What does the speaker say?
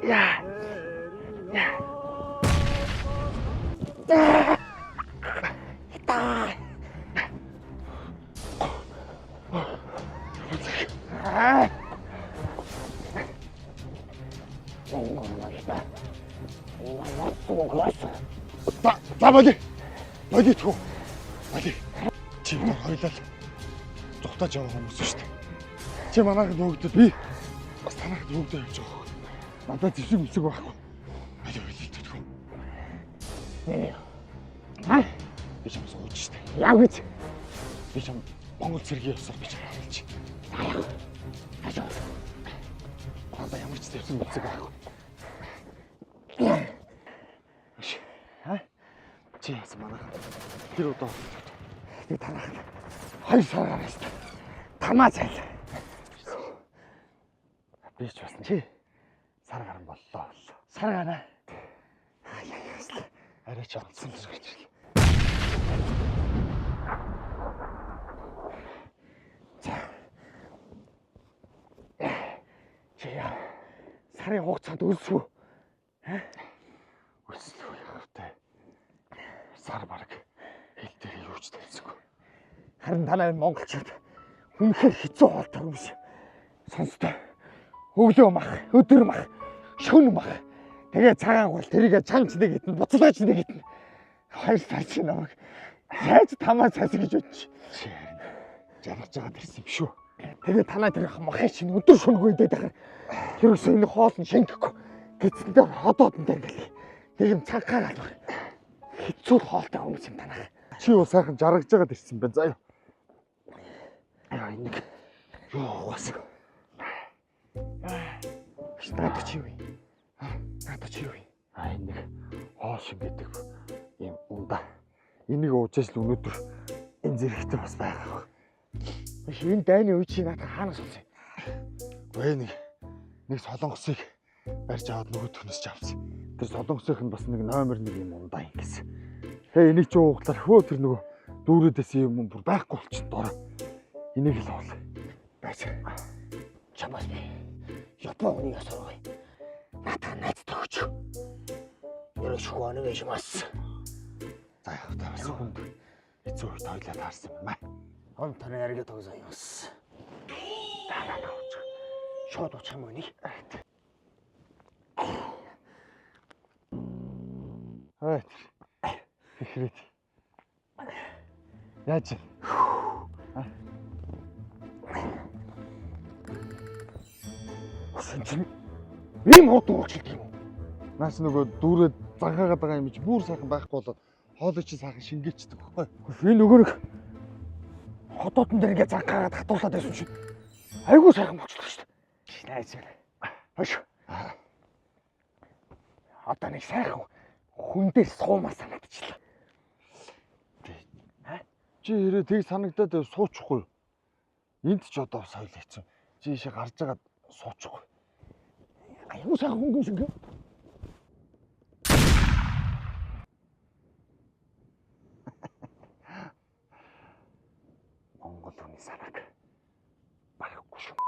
Яа. Та. Аа. За за боли. Боли тхүү. Боли. Чи энэ хоёлаа зүхтаж яваа хүмүүс шүү дээ. Чи манайх нүгдэд би бас танайх нүгдэд явж байгаа. Надад зэвсэг мэвсэг байхгүй. Боли боли тхүү. Аа, Би чам сууж шүү дээ. яа гэж. Би чам Монгол цэргийн ёсоор би чам харуулж. Хашаа. Надад ямар ч зэвсэг мэвсэг байхгүй. Аа? Чи яасан манайх тэр удаа Би танах 2 сар гарна шүү дээ. Тамаа цайл. би ч бас чи сар гарan боллоо. Сар гараа. Арай ч онцсон л гэж ирлээ. Чи яа. Сарын хугацаанд өлсгөө. Өсөлгүй яах вэ? Сар бараг хил дээр юу ч тавьсангүй. Харин танай энэ монголчууд үнэхээр хэцүү хоолтой хүмүүс. Сонстой. Өглөө мах, өдөр мах, шөнө мах. Тэгээ цагаан гол тэрийгэ чанч нэг хитэн, буцалгаач нэг хитэн. 2 сар чи намайг хайж тамаа цаас гэж бодчих. Чи харин жаргаж байгаа дэрсэн юм шүү. Тэгээ танай тэр махыг чинь өдөр шөнөгүй идээд байхаар тэр өсөө энэ хоол нь шингэхгүй. Гэцэн дээр ходоод энэ ингээл нэг юм цанхаа галвар. Хэцүү хоолтой хүмүүс юм танах. Чи юу сайхан жаргаж байгаа дэрсэн байна заяа. Яа энэ нэг юу угаас. Биш надад чи юу юм? Надад чи юу юм? А энэ нэг хоошин гэдэг юм ундаа. Энийг уужаас л өнөөдөр энэ зэрэгтэй бас байгаа. Биш энэ дайны үе чи надад хаанаас олсон юм? Гүй нэг солонгосыг барьж аваад нөгөө төнөөс ч авсан. Тэр солонгосынх нь бас нэг номер 1 юм ундаа юм гэсэн. Хээ энийг чи ууглаар хөө тэр нөгөө дүүрээдээс юм бүр байхгүй болчих дорой. Энийг л уул. Байж. Чамаас би Япон хүний ёс сургая. Надад найз төгч. Ерөөш хөнөө гэж бас. За яг та бас хүнд хэцүү үед хоёлаа таарсан юм аа. Он таны ариг тогсон юмс. Та надад ууч. Шууд уучих юм уу нэг? Хай. Ихрэт. Яаж вэ? Усан чинь ийм хот уучлалт юм уу? Наас нөгөө дүүрээ занхаагаад байгаа юм чи бүр сайхан байхгүй болоод хоолой чи сайхан шингээчдэг байхгүй. Энэ нөгөө нэг хотоотон дээр ингээ занхаагаад хатуулаад байсан чинь айгүй сайхан болчихлоо шүү дээ. Найз минь. Хойш. Одоо нэг сайхан хүн дээр суумаар санагдчихлаа. Чи хэрэг тийг санагдаад байв суучихгүй. Энд ч одоо бас хоёул хэцүү. Чи ийшээ гарч агаад суучихгүй. Айгүй сайхан хөнгөн шингээ. Монгол хүний санааг барахгүй шүү.